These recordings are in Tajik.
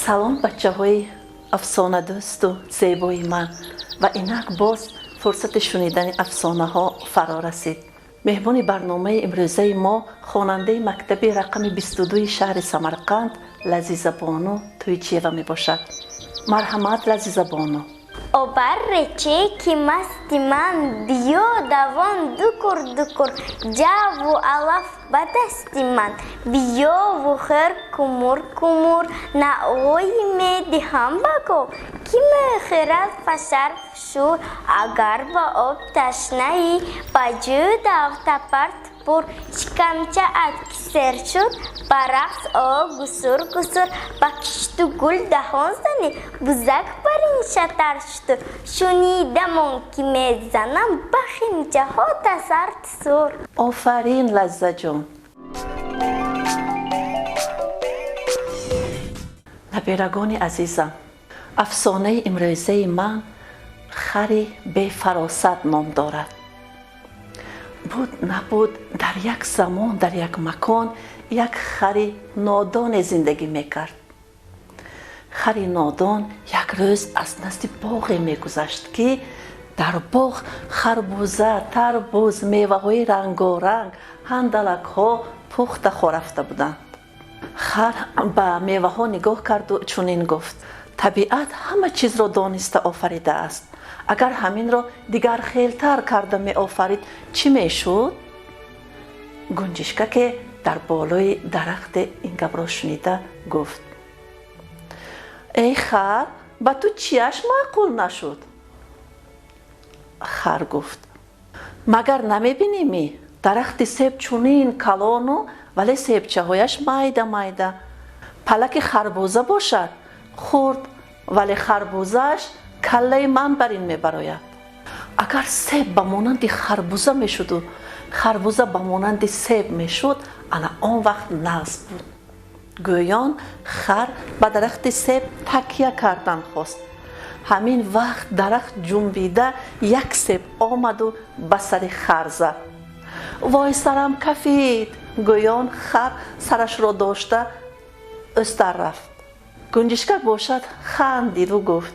Салом, бачаҳои афсонадӯсту зебои ман, ва инак боз фурсати шунидани афсонаҳо фаро расид. Меҳмони барномаи имрӯзаи мо хонандаи мактаби рақами 22 шаҳри Самарқанд Лазизабону Туйчиева мебошад. Марҳамат, Лазизабону. Обаррече ки масти ман, биё давон дукур дукур, ҷаву алаф ба дасти ман, биёву хӯр кумур кумур, наои медиҳам ба гов, ки мехӯрад фашар фушур, агар ба об ташнаӣ, ба ҷӯ дав тапар тупур, шикамчаат ки сер шуд, ба рақс о гусур гусур, ба кишту гул даҳон занӣ, бузак барин шатар шутур, шунидамон ки мезанам, ба химчаҳо тасар тусур. Офарин, Лаззаҷон. Набирагони азизам, афсонаи имрӯзаи ман «Хари бефаросат» ном дорад. Буд набуд, дар як замон, дар як макон як хари нодоне зиндагӣ мекард. Хари нодон як рӯз аз назди боғе мегузашт, ки дар боғ харбуза, тарбуз, меваҳои рангоранг, ҳандалакҳо пухта хорафта буданд. Хар ба меваҳо нигоҳ карду чунин гуфт: табиат ҳама чизро дониста офаридааст. Агар ҳаминро дигархелтар карда меофарид, чӣ мешуд? Гунҷишкаке дар болои дарахте ин гапро шунида гуфт: эй хар, ба ту чияш маъқул нашуд? Хар гуфт: магар намебинӣ, дарахти себ чунин калону, вале себчаҳояш майда майда. Палаки харбуза бошад хурд, вале харбузааш каллаи ман бар ин мебарояд. Агар себ ба монанди харбуза мешуду харбуза ба монанди себ мешуд, ана он вақт нағз буд. Гӯён хар ба дарахти себ такя кардан хост. Ҳамин вақт дарахт ҷунбида як себ омаду ба сари хар зад. Вой, сарам кафид! Гӯён хар сарашро дошта ӯстар рафт. Гунҷишкак бошад хандиду гуфт: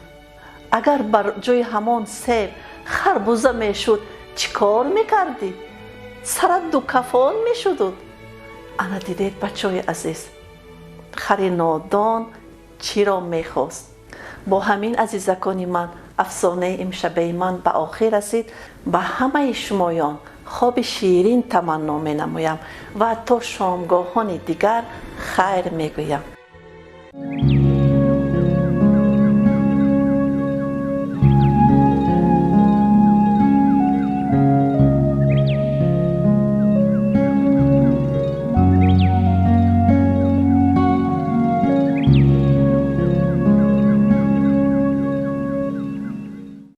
агар бар ҷои ҳамон себ харбуза мешуд, чӣ кор мекардӣ? Сарат дукафон мешуду. Ана дидед, бачаҳои азиз, хари нодон чиро мехост. Бо ҳамин, азизакони ман, афсонаи имшабаи ман ба охир расид. Ба ҳамаи шумоён хоби ширин таманно менамоям ва то шомгоҳони дигар хайр мегӯям.